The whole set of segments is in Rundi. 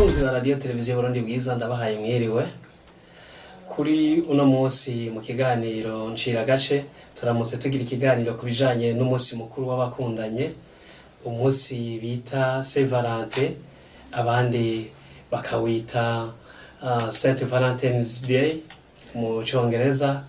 Bakunzi ba Radiyo Televiziyo Burundi Bwiza, ndabahaye mwiriwe. Kuri uno munsi mu kiganiro Ncira Gace turamutse tugira ikiganiro ku bijanye n'umunsi mukuru w'abakundanye, umunsi bita Saint Valentin, abandi bakawita Saint Valentine's Day mu Congereza.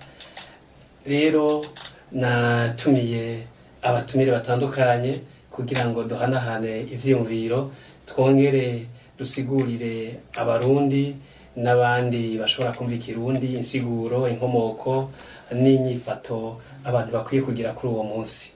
Rero natumiye abatumire batandukanye kugira ngo duhanahane ivyiyumviro, twongere dusigurire Abarundi n'abandi bashobora kumva Ikirundi insiguro, inkomoko n'inyifato abantu bakwiye kugira kuri uwo munsi.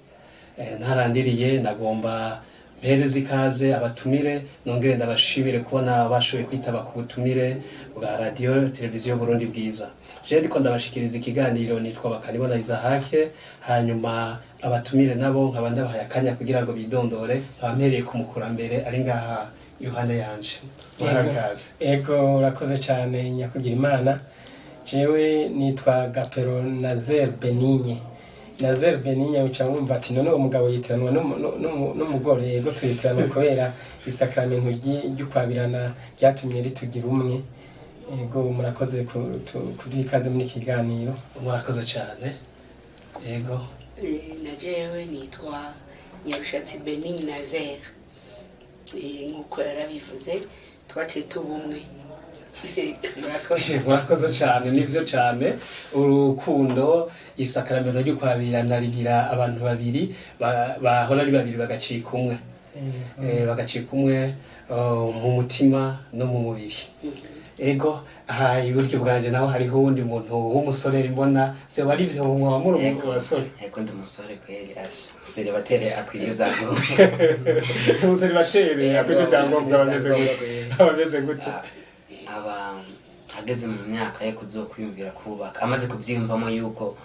Ntarandiriye, ndagomba mpereze ikaze abatumire, nongere ndabashimire kubona bashoboye kwitaba ku butumire bwa Radiyo Televiziyo Burundi Bwiza. Je ndiko ndabashikiriza ikiganiro nitwa Bakanibona Isahake. Hanyuma abatumire nabo nkaba ndabahaye akanya kugira ngo bidondore, nkaba mpereye ku mukurambere ari ngaha iruhande yanje. Muhawe ikaze. Ego, urakoze cyane nyakugira Imana. Jewe nitwa Gapero Nazer Benigne. Nazer Benigne, uca wumva ati: "None uwo mugabo yitiranwa n'umugore?" Yego, tuyitiranwa kubera isakramentu ry'ukwabirana ryatumye ritugira umwe. Ego, murakoze kuduha ikaze muri iki kiganiro. Murakoze cyane, yego. Na jewe nitwa Nyarushatsi Benigne Nazer. Nk'uko yarabivuze, twaciye tuba umwe. Murakoze. Murakoze cyane, nivyo cyane. Urukundo, isakaramento ry'ukwabirana rigira abantu babiri bahora ari babiri bagacika umwe. Bagacika umwe mu mutima no mu mubiri. Ego, aha iburyo bwanje naho hariho uwundi muntu w'umusore mbona vyoba ari vyo mwaba muri Yego. basore. Yego, ndi umusore kweli, asha célibataire akwije ivyangombwa. Umucélibataire akwije ivyangombwa abameze gute? Abameze gute? Aba ageze mu myaka yo kuzokwiyumvira kubaka, amaze kuvyiyumvamo yuko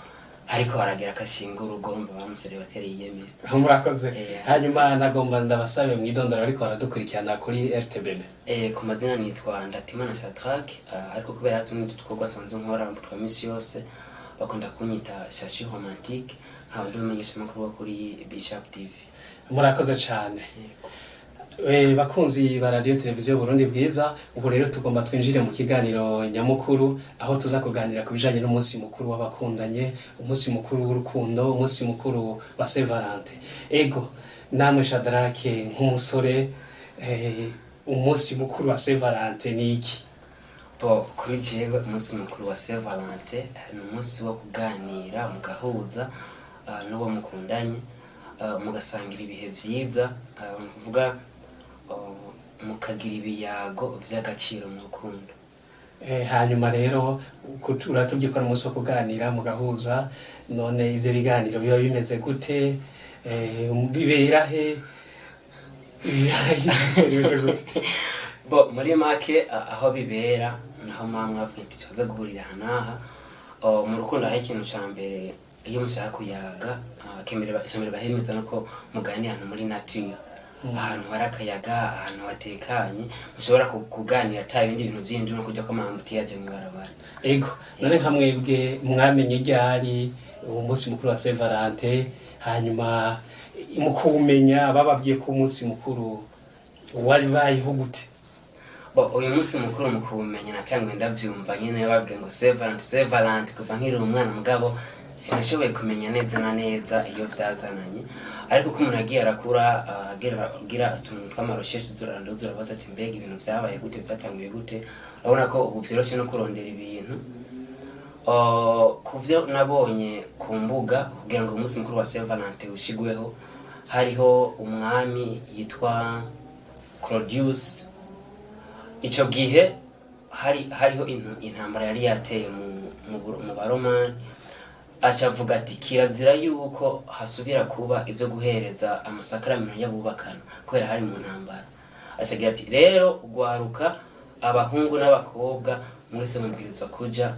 ariko haragira akashinga urugo, urumva ba mucélibataire yiyemera. Murakoze. Hanyuma nagomba ndabasabe mwidondoro ariko baradukurikirana kuri RTBB. Ku mazina nitwa Ndatimana Shadrack, ariko kubera tumwe dukorwa nsanzwe nkora twa misi yose bakunda kunyita Shashi Romantique, nkaba ndi umumenyeshamakuru wo kuri Bishop TV. Murakoze cyane. Bakunzi ba Radiyo Televiziyo Burundi Bwiza, ubu rero tugomba twinjire mu kiganiro nyamukuru, aho tuza kuganira ku bijanye n'umunsi mukuru w'abakundanye, umunsi mukuru w'urukundo, umunsi mukuru wa Saint Valentin. Ego, namwe Shadrake nk'umusore, umunsi mukuru wa Saint Valentin ni iki? Bo, kuri jewe umunsi mukuru wa Saint Valentin ni umunsi wo kuganira, mugahuza n'uwo mukundanye, mugasangira ibihe vyiza, ni ukuvuga mukagira ibiyago vy'agaciro mu rukundo. Hanyuma rero uratubwiye ko ari umunsi wo kuganira mugahuza. None ivyo biganiro biba bimeze gute? Bibera he? Bimeze gute? Bo, muri make aho bibera naho muba mwavuga nti tuza guhurira aha n'aha. Mu rukundo aho ikintu ca mbere iyo mushaka kuyaga, icambere bahemeza nuko muganira ahantu muri nature, ahantu hari akayaga, ahantu hatekanye, mushobora kuganira ata ibindi bintu vyindi no kurya kw'ama embouteillage mw'ibarabara. Ego, none nka mwebwe mwamenye ryari uwo munsi mukuru wa Saint Valentin? Hanyuma mu kuwumenya, bababwiye ko umunsi mukuru wari bayeho gute? Bo, uyu munsi mukuru mu kuwumenya natanguye ndavyumva nyene babwiye ngo Saint Valentin, Saint Valentin kuva nkiri umwana, mugabo sinashoboye kumenya neza na neza iyo vyazananye. Ariko uko umuntu agiye arakura, agira utuntu tw'amarecherches, zuraranda zurabaza ati: "Mbega ibintu vyabaye gute? Vyatanguye gute?" Urabona ko ubu vyoroshe no kurondera ibintu. Ku vyo nabonye ku mbuga, kugira ngo umunsi mukuru wa Saint Valentin ushigweho, hariho umwami yitwa Claudius. Ico gihe hariho intambara yari yateye mu Baromani, aca avuga ati kirazira yuko hasubira kuba ivyo guhereza amasakaramentu y'abubakana kubera hari mu ntambara. Acagira ati: "Rero ugwaruka, abahungu n'abakobwa, mwese mubwirizwa kuja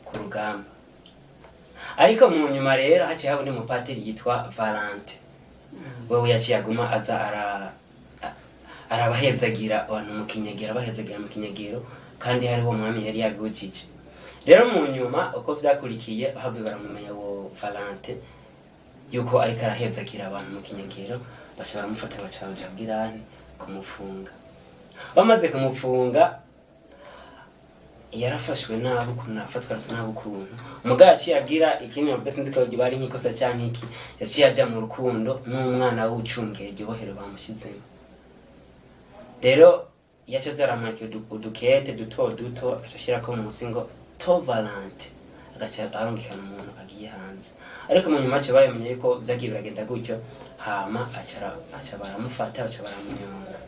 ku rugamba." Ariko mu nyuma rero haciye haba undi mupatiri yitwa Valente, wewe yaciye aguma aza arabahezagira abantu mu kinyegero, abahezagira mu kinyegero, kandi hariho umwami yari yabibujije. Rero mu nyuma uko vyakurikiye, bahavuye baramumenya uwo Valente yuko ariko arahezagira abantu mu kinyegero, baca baramufata, baca baja bwirani kumufunga. Bamaze kumupfunga, yarafashwe nabi ukuntu, arafatwa nabi ukuntu. Mugabo yaciye agira ikindi navuga, sinzi ko bari nk'ikosa canke iki, yaciye aja mu rukundo n'umwana w'ucungera iryo bohero bamushyizemo. Rero yaciye aza aramwandikira udukete duto duto, agaca ashyirako munsi ngo "To Valentin", agaca arungikana umuntu agiye hanze. Ariko mu nyuma baciye bamenye yuko vyagiye biragenda gutyo, hama aca baramufata, baca baramunyonga.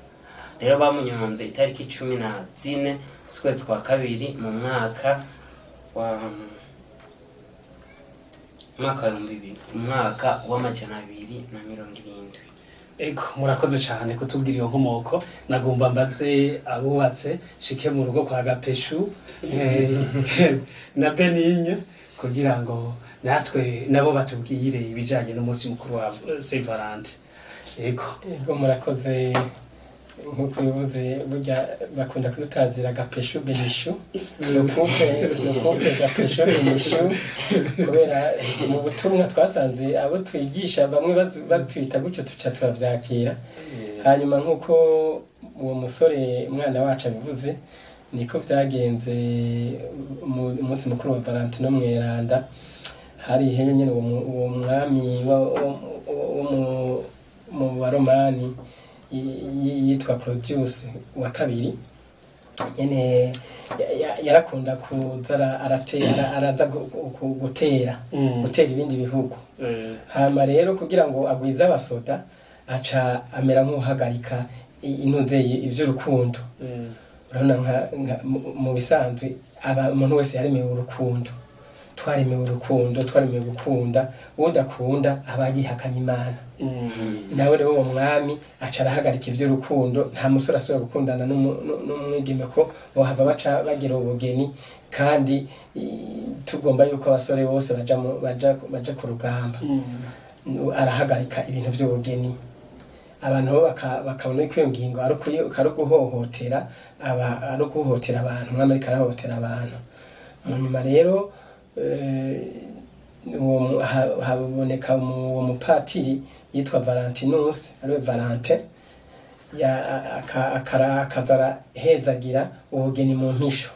Rero bamunyonze itariki 14 z'ukwezi kwa kabiri mu mwaka wa 2000, umwaka wa 270. Ego, murakoze cyane kutubwira iyo nkomoko. Nagomba mbaze abubatse, shike mu rugo kwa Gapeshu na Benigne, kugira ngo natwe nabo batubwire ibijanye n'umunsi mukuru wa Saint Valentin. Ego. Ego, murakoze. Nk'uko bivuze, burya bakunda kudutazira Gapeshu Benishu, le couple Gapeshu Benishu, kubera mu butumwa twasanze abo twigisha bamwe batwita gutyo, tuca turavyakira. Hanyuma nk'uko uwo musore umwana wacu abivuze, niko vyagenze. Mu munsi mukuru wa Valentino Mweranda, hari ihene nyene uwo mwami wo mu Baromani yitwa Claudius wa kabiri nyene yarakunda kuza araza gutera gutera ibindi bihugu. Hama rero kugira ngo agwize abasoda, aca amera nk'uhagarika intuzeye ivy'urukundo. Urabona nka mu bisanzwe aba umuntu wese yaremewe urukundo, twaremewe urukundo, twaremewe gukunda. Udakunda aba yihakanye Imana. Nawe rero uwo mwami aca arahagarika ivy'urukundo, nta musore asubira gukundana n'umwigeme ko bohava baca bagira ubugeni, kandi tugomba yuko abasore bose baja ku rugamba. Arahagarika ibintu vy'ubugeni, abantu bo bakabona ko iyo ngingo ari uguhohotera ari uguhohotera abantu, umwami ariko arahohotera abantu. Mu nyuma rero haboneka uwo mupatiri yitwa Valentinus, ariwe Valentin, akaza arahezagira ubugeni mu mpisho,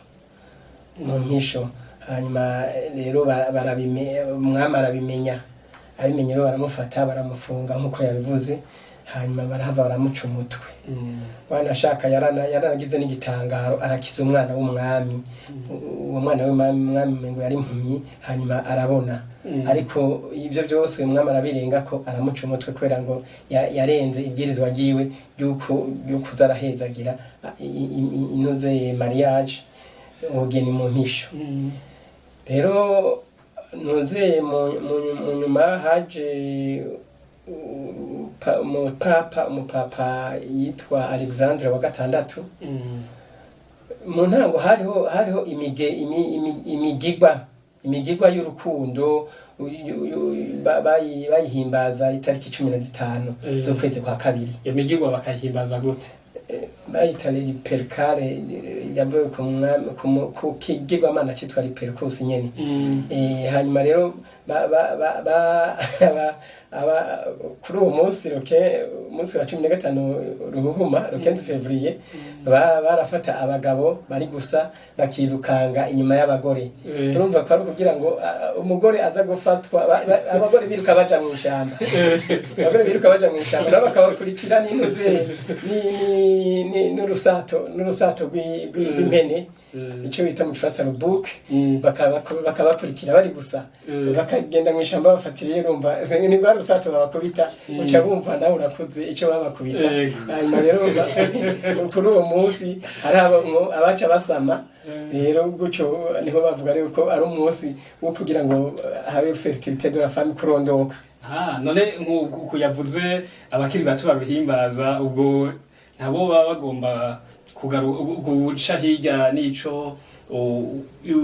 mu mpisho. Hanyuma rero umwami arabimenya. Abimenye rero baramufata, baramufunga nk'uko yabivuze, hanyuma barahava baramuca umutwe. Wanashaka yaranagize n'igitangaro, arakiza umwana w'umwami. Uwo mwana w'umwami, umwami umengo yari impumyi, hanyuma arabona. Ariko ibyo byose uyu mwami arabirenga ko aramuca umutwe, kubera ngo yarenze ibwirizwa ryiwe ry'uko uza arahezagira inoze mariage, ubugeni mu mpisho. Rero ntuze mu nyuma haje umupapa yitwa Alexandre wa gatandatu. Mu ntango hariho imigigwa y'urukundo bayihimbaza itariki 15 z'ukwezi kwa kabiri. Iyo migigwa bakayihimbaza gute? Bayita Lupercale, yavuye ku mwami, ku kigirwamana citwa Lupercus nyene. Hanyuma rero ba, ba, ba, ba, aba, aba, kuri uwo munsi, umunsi wa 15 Ruhuhuma, le 15 février, barafata abagabo bari gusa bakirukanga inyuma y'abagore. Urumva ko ari ukugira ngo umugore aza gufatwa, abagore biruka baja mu ishamba, abagore biruka baja mu ishamba, nabo bakabakurikira n'intuze n'urusato rw'impene, ico bita mu gifaransa le bouc, bakabakurikira bari gusa, bakagenda mu ishamba bafatiriye. Urumva ni rwa rusato babakubita, uca bumva nawe urakuze ico babakubita. Hanyuma rero kuri uwo munsi hari abaca basama. Rero gutyo niho bavuga rero ko ari umunsi wo kugira ngo habe fertilité de la femme, kurondoka. Ah, none nk'uku yavuze abakiri bato babihimbaza, ubwo nabo baba bagomba guca hirya n'ico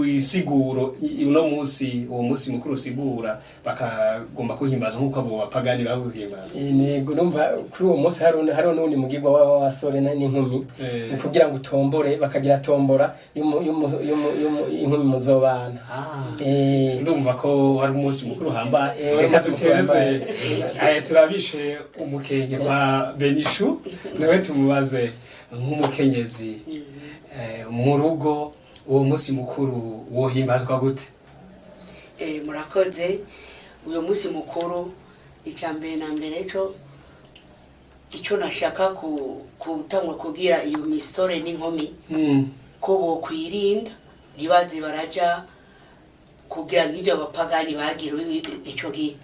isiguro uno munsi, uwo munsi mukuru usigura, bakagomba kuhimbaza nk'uko abo bapagani bawuhimbaza? Ntego numva kuri uwo munsi hari n'uwundi mugirwa w'abasore n'inkumi, kugira ngo utombore, bakagira tombora y'inkumi muzobana. Ndumva ko wari umunsi mukuru uhambaye. Wari Reka umunsi mukuru dutereze uhambaye. Turabishe umukenke wa Benishu, nawe tumubaze. Nk'umukenyezi, mu rugo uwo munsi mukuru wohimbazwa gute? Murakoze. Uyu munsi mukuru, icya mbere na mbere cyo icyo nashaka gutangwa kubwira iyo misore n'inkumi ko bokwirinda, ntibaze baraja kugira nk'ibyo abapagani bagira icyo gihe.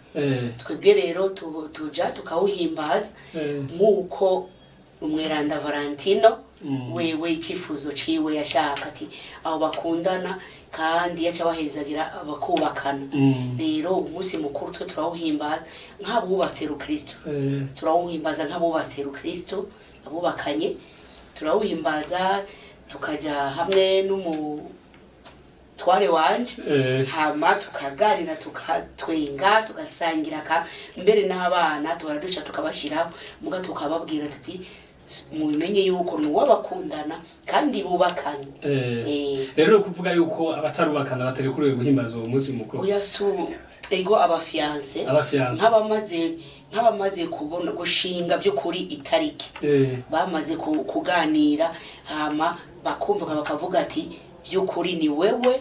Twebwe rero tuja tukawuhimbaza nk'uko umweranda Valentino wewe icyifuzo ciwe yashaka ati abo bakundana kandi yaca bahezagira bakubakana. Rero umunsi mukuru twe turawuhimbaza nk'abubatse rukristo, turawuhimbaza nk'abubatse rukristo, abubakanye. Turawuhimbaza tukajya hamwe n'umutware wanje, hama tukaganira, tukatwenga, tugasangira, ka mbere n'abana tuhora duca tukabashyiraho, muga tukababwira tuti mubimenye yuko ni uw'abakundana kandi bubakanye. Rero ni ukuvuga yuko abatarubakana batarekuriwe guhimbaza uwo munsi mukuru? Oya, su ego, abafiancés. Abafiancés. Nk'abamaze kubona gushinga by'ukuri itariki, bamaze kuganira, hama bakumva bakavuga ati by'ukuri ni wewe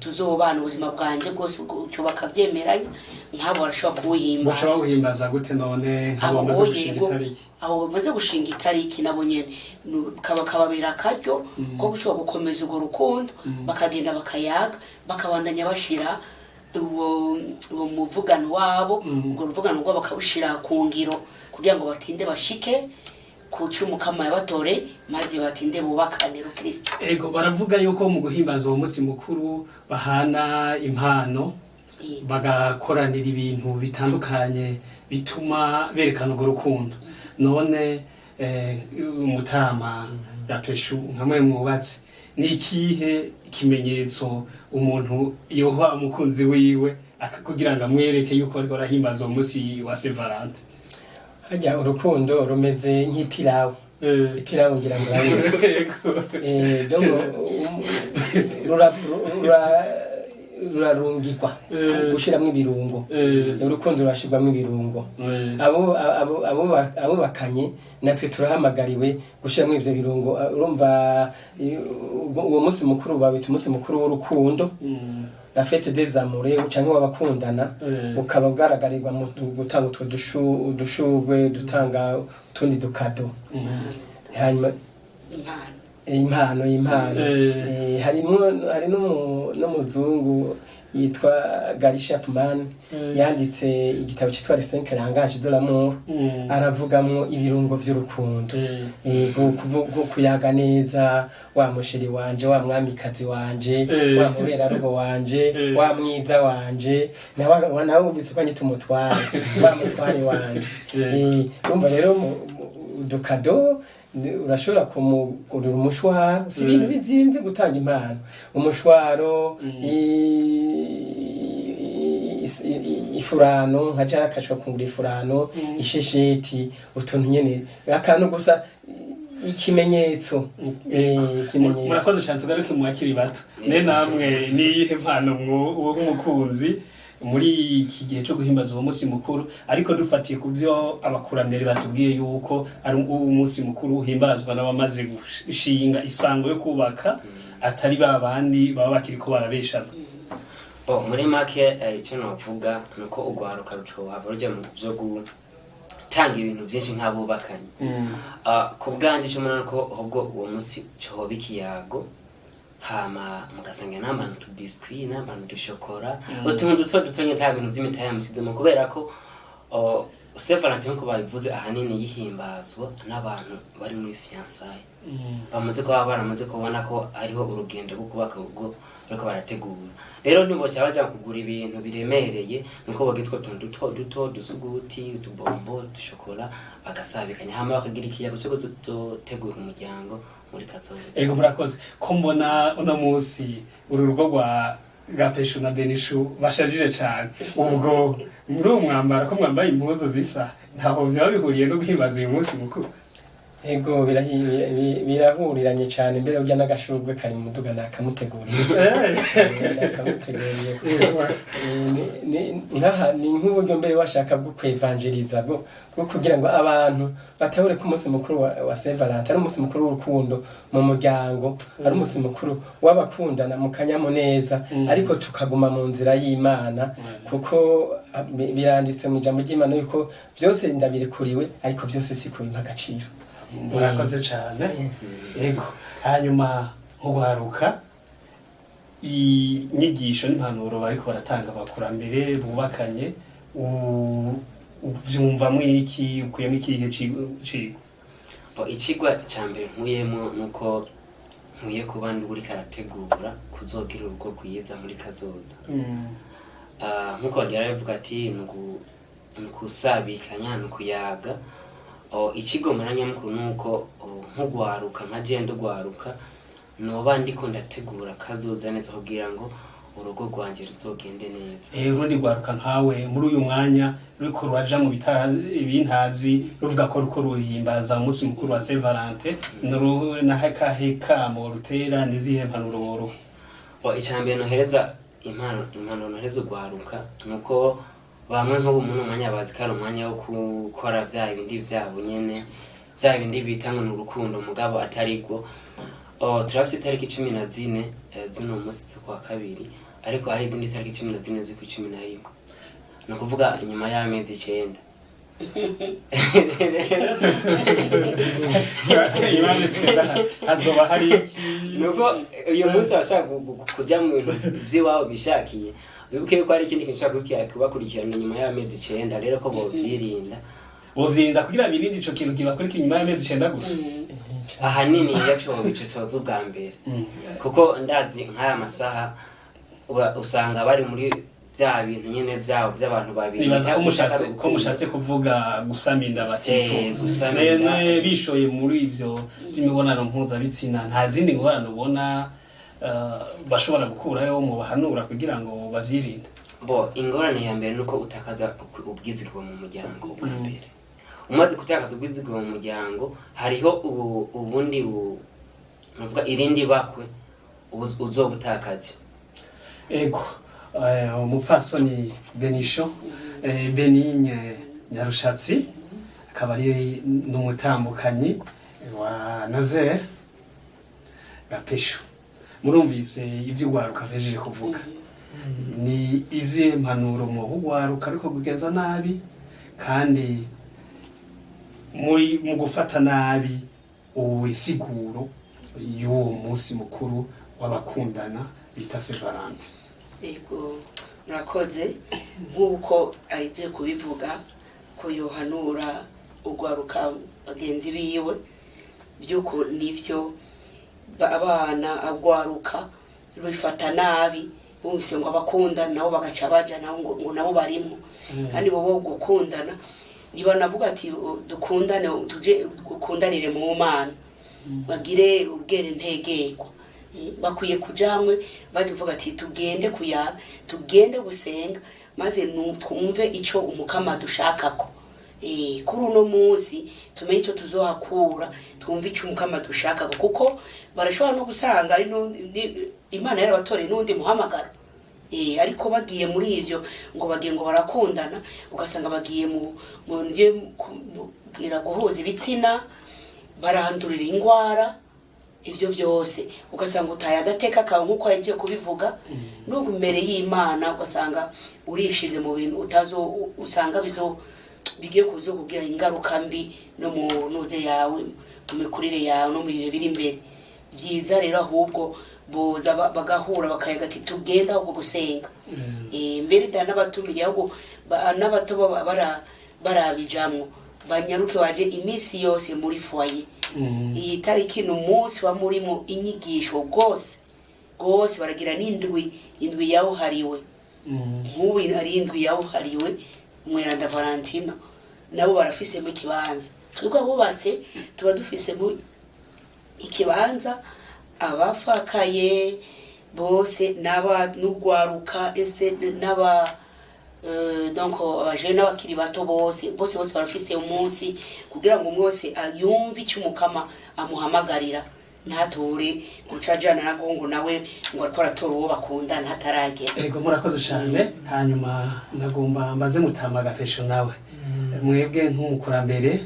tuzobana ubuzima bwanje bwose, gutyo bakabyemeranya, nk'abo barashobora kuwuhimbaza. Mushobora guhimbaza gute none nk'abo Abo bamaze gushinga yego, itariki? Abo bamaze gushinga itariki nabo nyene kababera akaryo ko gushobora gukomeza urwo rukundo, bakagenda bakayaga, bakabandanya bashira uwo muvugano wabo, urwo ruvugano rwabo bakawushira ku ngiro kugira ngo batinde bashike ku cy'umukama yabatore, maze batinde bubakane rukristo. Ego, baravuga yuko mu guhimbaza uwo munsi mukuru bahana impano, bagakoranira ibintu bitandukanye bituma berekana urwo rukundo. None umutama Gapeshu, nkamwe mwubatse, ni ikihe kimenyetso umuntu yoha umukunzi wiwe kugira ngo amwereke yuko ariko arahimbaza uwo munsi wa Saint Valentin? Hajya urukundo rumeze nk'ipilawu. Ipilawu ngira ngo urayizi. Donc, rurarungikwa, gushiramwo ibirungo. Urukundo rurashirwamo ibirungo. Abubakanye natwe turahamagariwe gushyiramo ivyo birungo. Urumva, uwo munsi mukuru bawita umunsi mukuru w'urukundo, la fête des amoureux canke w'abakundana, ukaba ugaragarirwa mu gutanga utwo udushurwe, dutanga utundi dukado, hanyuma Impano. Impano. Harimwo hari n'umuzungu yitwa Gary Chapman, yanditse igitabo cyitwa Les cinq langages de l'amour. Aravugamwo ibirungo vy'urukundo. Kuyaga neza, wa musheri wanje, wa mwamikazi wanje, wa muberarugo wanje, wa mwiza wanje, nawe wumvise ko anyita umutware, wa mutware wanje. Urumva rero udukado, urashobora kumugurira umushwaro, si ibintu bizinze gutanga impano, umushwaro, ifurano, nka jara akashobora kungura ifurano, ishesheti, utuntu nyene, akantu gusa, ikimenyetso, ikimenyetso. Murakoze cyane. Tugaruke mu bakiri bato. Ne namwe, niyihe mpano nk'umukunzi muri iki gihe cyo guhimbaza uwo munsi mukuru, ariko dufatiye ku byo abakurambere batubwiye yuko ari umunsi mukuru uhimbazwa n'abamaze gushinga isango yo kubaka, atari ba bandi baba bakiri ko barabeshana? Bo, muri make, icyo navuga ni uko urwaruka rucohava rujya mu byo gutanga ibintu byinshi nk'abubakanye. Ah, ku bwanjye icyo mbona ko ahubwo uwo munsi cohoba ikiyago, hama mugasangira n'abantu utubiswi, n'abantu udushokora, utuntu duto duto nyine, nta bintu by'imitahe musizemo, kubera ko Saint Valentin nkuko babivuze ahanini yihimbazwa n'abantu bari muri fiançailles, bamaze kuba baramaze kubona ko hariho urugendo rwo kubaka urugo bariko barategura. Rero ntiboca baja kugura ibintu biremereye, nuko bagitwa utuntu duto duto, udusuguti, utubombo, udushokora, bagasabikanya, hama bakagira ikiyago cyo kuzotegura umuryango muri kazoza. Ego, murakoze. Ko mbona uno munsi uru rugo rwa Gapeshu na Benishu bashajije cyane, ubwo muri uwo mwambaro ko mwambaye impuzu zisa, ntaho byaba bihuriye no guhimbaza uyu munsi mukuru? Ego, birahuriranye cyane. Mbere urya n'agashurwe kari mu muduga nakamuteguriye. Nakamuteguriye kuko, nkaha ni nk'uburyo mbere washaka bwo kwevanjiriza, bwo kugira ngo abantu batahure ko umunsi mukuru wa Saint Valentin ari umunsi mukuru w'urukundo mu muryango, ari umunsi mukuru w'abakundana mu kanyamuneza, ariko tukaguma mu nzira y'Imana, kuko biranditse mu ijambo ry'Imana yuko byose ndabirekuriwe, ariko byose si kubimpa agaciro. Murakoze cyane. Yego, hanyuma nk'uguharuka inyigisho n'impanuro bariko baratanga abakurambere bubakanye, uvyumvamwo iki? Ukuyemo ikihe cigwa? Bo, ikigwa cya mbere nkuyemo nuko nkwiye kuba ndi uriko arategura kuzogira urugo rwiza muri kazoza. Nkuko bagira babivuga ati ni ukusabikanya, ni ukuyaga. Ikigo nyamukuru ni uko nk'ugwaruka nka je ndugwaruka noba ndiko ndategura kazoza neza kugira ngo urugo rwanje ruzogende neza. Urundi rwaruka nkawe muri uyu mwanya ruriko ruraja mu ibintazi, ruvuga ko ruko ruhimbaza umunsi mukuru wa Saint Valentin, n'akahe kamo rutera? Nizihe mpanuro woroha? Bo, icambere nohereza impano nohereza ugwaruka nuko bamwe nk'ubu muri uno mwanya bazi ko ari umwanya wo gukora vya bindi vyabo nyene, vya bindi bita ngo ni urukundo, mugabo atari rwo. Turafise itariki 14 z'uno musi z'ukwa kabiri, ariko hari izindi tariki 14 z'ukwa 11, ni ukuvuga inyuma y'amezi 9. Inyuma y'amezi 9 hazoba hari iki? Nuko uyu munsi bashaka kuja mu bintu vy'iwabo bishakiye, wibuke yuko hari ikindi kintu ushaka kubakurikirana inyuma y'amezi 9, rero ko bovyirinda. Bovyirinda kugira birinde ico kintu kibakurikira inyuma y'amezi 9 gusa. Ahanini yaco ico coza ubwa mbere, kuko ndazi nk'aya masaha usanga bari muri bya bintu nyene vyabo vy'abantu babiri. Nibaza ko mushatse ko mushatse kuvuga gusama inda batifuza. Gusama inda. Nene bishoye muri ivyo by'imibonano mpuzabitsina, nta zindi ngorane ubona bashobora gukurayo mu bahanura kugira ngo bavyirinde? Bo, ingorane ya mbere nuko utakaza ubwizigirwa mu muryango. Ubwa mbere umaze gutakaza ubwizigirwa mu muryango, hariho ubundi nuvuga irindi bakwe uzobutakaje. Ego, umupfasoni Benisho, Benigne Nyarushatsi, akaba ari n'umutambukanyi wa Nazer Gapesho, murumvise ivyo ugwaruka ahejeje kuvuga. Ni izihe mpanuro mwoha ugwaruka ariko kugeza nabi kandi muri mu gufata nabi isiguro y'uwo munsi mukuru w'abakundana bita Saint Valentin? Yego, murakoze. Nk'uko ahejeje kubivuga ko yohanura ugwaruka bagenzi biwe, by'uko nivyo abana agwaruka rubifata nabi, bumvise ngo abakundana nabo bagaca baja nabo ngo nabo barimo, kandi bo gukundana ntibanavuga ati dukundane, tuje gukundanire mu Mana, bagire ubwere ntegerwa. Bakwiye kuja hamwe bavuga ati tugende kuya tugende gusenga, maze twumve ico Umukama dushakako. Kuri uno munsi tumenye icyo tuzohakura, twumve icyo Umukama dushakako, kuko barashobora no gusanga ari Imana yarabatoreye n'undi muhamagaro. Ariko bagiye muri ivyo ngo bagiye ngo barakundana, ugasanga bagiye mu byo kubwira guhuza ibitsina, barandurira ingwara, ivyo vyose ugasanga utaye agateka kawe nk'uko yagiye kubivuga n'ubu imbere y'Imana, ugasanga urishize mu bintu utazo, usanga bizo bigiye kuzokubwira ingaruka mbi no mu nuze yawe, mu mikurire yawe no mu bihe biri imbere. Byiza rero ahubwo boza bagahura bakayaga ati tugenda ahubwo gusenga. Mbere da n'abatumiriye ahubwo n'abato barabijamwo, banyaruke baje iminsi yose muri foyer. Iyi tariki ni umunsi wa murimo inyigisho rwose rwose, baragira n'indwi, indwi yawuhariwe. Nk'ubu ari indwi yawuhariwe umweranda Valentino, nabo barafisemo ikibanza. Twebwe abubatse tuba dufisemo ikibanza, abafakaye bose n'aba n'ugwaruka ese n'aba Donc abajene n'abakiri bato bose bose bose barafise umunsi kugira ngo umwe wese yumve icyo Umukama amuhamagarira, ntatore guca ajana na gongo nawe ngo ariko aratora uwo bakundana hataragera. Ego, murakoze cyane. Hanyuma ndagomba mbaze mutama Gapesho nawe, mwebwe nk'umukurambere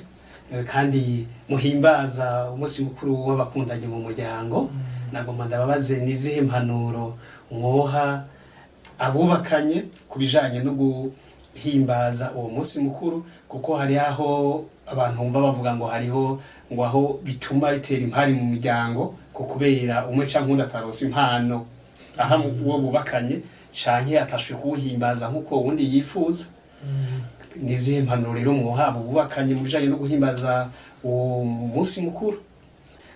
kandi muhimbaza umunsi mukuru w'abakundanye mu muryango, nagomba ndababaze nizihe mpanuro mwoha abubakanye ku bijanye no guhimbaza uwo munsi mukuru, kuko hari aho abantu bumva bavuga ngo hariho ngo aho bituma bitera impari mu miryango, ko kubera umwe canke uwundi ataronse impano aha uwo bubakanye canke atashoboye kuwuhimbaza nk'uko uwundi yifuza. Nizihe mpanuro rero mwoha abo bubakanye mu bijanye no guhimbaza uwo munsi mukuru,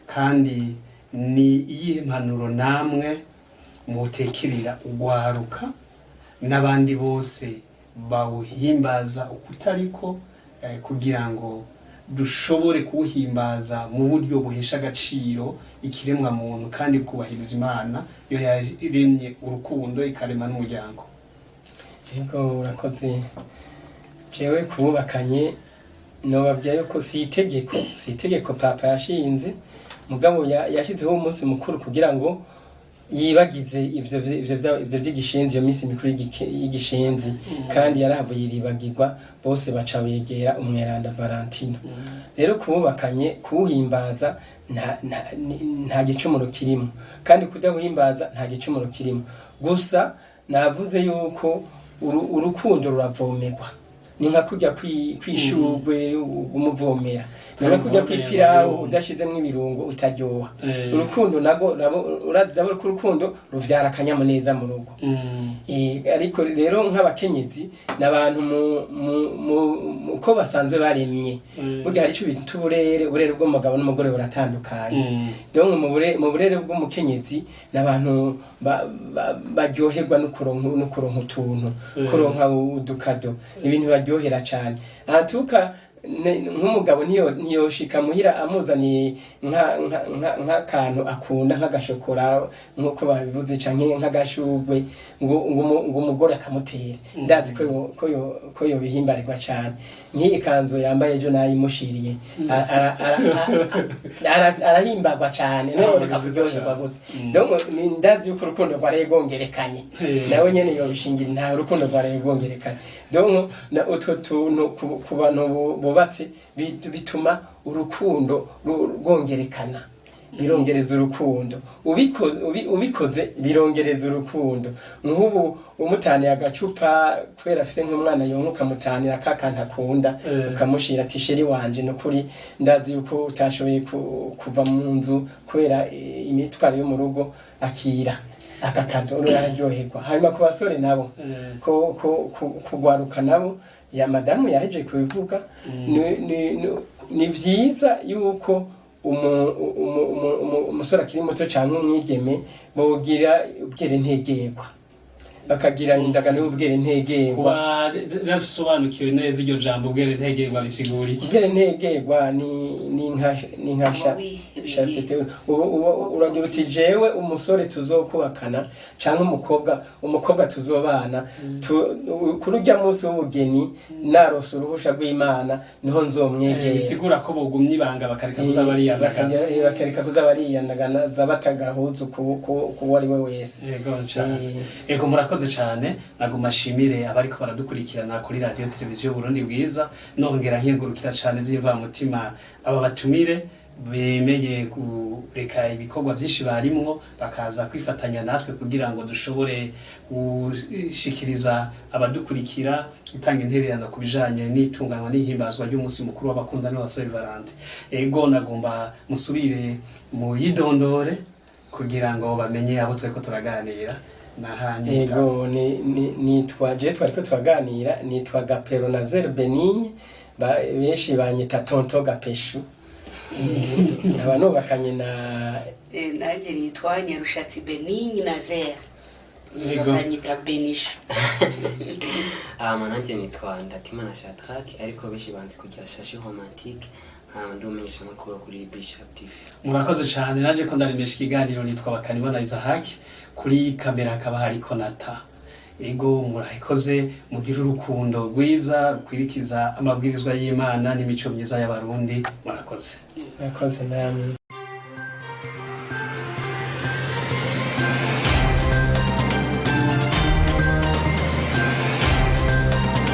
kandi ni iyihe mpanuro namwe mutekerera ugwaruka n'abandi bose bawuhimbaza ukutariko, kugira ngo dushobore kuwuhimbaza mu buryo buhesha agaciro ikiremwa muntu kandi bwubahiriza Imana yo yaremye urukundo ikarema n'umuryango? Yego, urakoze. Jewe kububakanye nobabwira yuko si itegeko Papa yashinze, mugabo yashyizeho umunsi mukuru kugira ngo yibagize ivyo vy'igishenzi, iyo minsi mikuru y'igishenzi, kandi yarahavuye yiribagirwa, bose baca begera umweranda Valentino. Rero kububakanye kuwuhimbaza nta gicumuro kirimo, kandi kudawuhimbaza nta gicumuro kirimo. Gusa navuze yuko urukundo ruravomerwa, ni nka kurya kwishurwe umuvomera, ni nka kurya kw'ipirawu udashizemwo ibirungo utaryoha. Urukundo nago urazi ko urukundo ruvyara akanyamuneza mu rugo. Ariko rero nk'abakenyezi ni abantu ko basanzwe baremye. Burya hari ico bita uburere, uburere bw'umugabo n'umugore buratandukanye. Donc mu burere bw'umukenyezi ni abantu baryoherwa no kuronka utuntu, kuronka udukado ni ibintu baryohera cane. Antuka nk'umugabo ntiyoshika muhira amuzaniye nk'akantu akunda, nk'agashokora nk'uko babivuze, canke nk'agashurwe, ngo umugore akamutere. Ndazi ko yobihimbarirwa cane. Nk'iyi kanzu yambaye ejo nayimushiriye, arahimbarwa cane. None reka kuryoherwa gute? Donc ndazi yuko urukundo rwari rwongerekanye. Nawe nyene yobishingira nta urukundo rwari rwongerekanye. Donc na utwo tuntu ku bantu bubatse bituma urukundo rwongerekana, birongereza urukundo. Ubikoze birongereza urukundo. Nk'ubu umutaniye agacupa kubera afise nk'umwana yonka, ukamutanira ka kantu akunda, ukamushira ati: "Chéri wanje, nukuri ndazi yuko utashoboye kuva mu nzu kubera imitwaro yo mu rugo, akira aka kantu," uraryoherwa. Hanyuma ku basore nabo, ko kugwaruka nabo, ya madamu yahejeje kubivuga, ni vyiza yuko umusore akiri muto canke umwigeme bogira ubwere ntegerwa, bakagira indagano y'ubwere ntegerwa. Kuba dasobanukiwe neza iryo jambo ubwere ntegerwa bisigura iki? Ubwere ntegerwa ni nka chasteté. Ubu uragira uti: "Jewe umusore tuzokubakana canke umukobwa tuzobana, kuri urya munsi w'ubugeni narose uruhusha rw'Imana niho nzomwegera." Bisigura ko bogumya ibanga, bakareka kuza bariyandagaza. Bakareka kuza bariyandagaza batagahuza ku uwo ari we wese. Yego cane. Yego, murakoze cyane. Naguma ashimire abariko baradukurikirana kuri Radiyo Televiziyo Burundi Bwiza, nongera nkengurukira cyane by'imvamutima aba batumire bemeye kureka ibikorwa byinshi barimwo bakaza kwifatanya natwe kugira ngo dushobore gushikiriza abadukurikira, gutanga intererano ku bijanye n'itunganywa n'ihimbazwa ry'umunsi mukuru w'abakundana wa Saint Valentin. Ego, nagomba musubire mu yidondore kugira ngo bamenye abo turiko turaganira nahanyuma. Ego, nitwa je twariko turaganira, nitwa Gapero Nazer Benigne, benshi banyita Tonto Gapeshu. Nkaba nubakanye na Nanjye nitwa Nyarushatsi Benigne Nazer, Yego. bakanyita Benisha. Hama nanjye nitwa Ndatimana Shadrack, ariko benshi banzi kugira Shashi Romantique, nkaba ndi umumenyeshamakuru kuri Bishop TV. Murakoze cyane. Naje ko ndaremesha ikiganiro nitwa Bakanibona Isaac, kuri kamera hakaba hari Konata. Ego, murahikoze, mugire urukundo rwiza rukwirikiza amabwirizwa y'Imana n'imico myiza y'Abarundi. Murakoze. Murakoze namwe.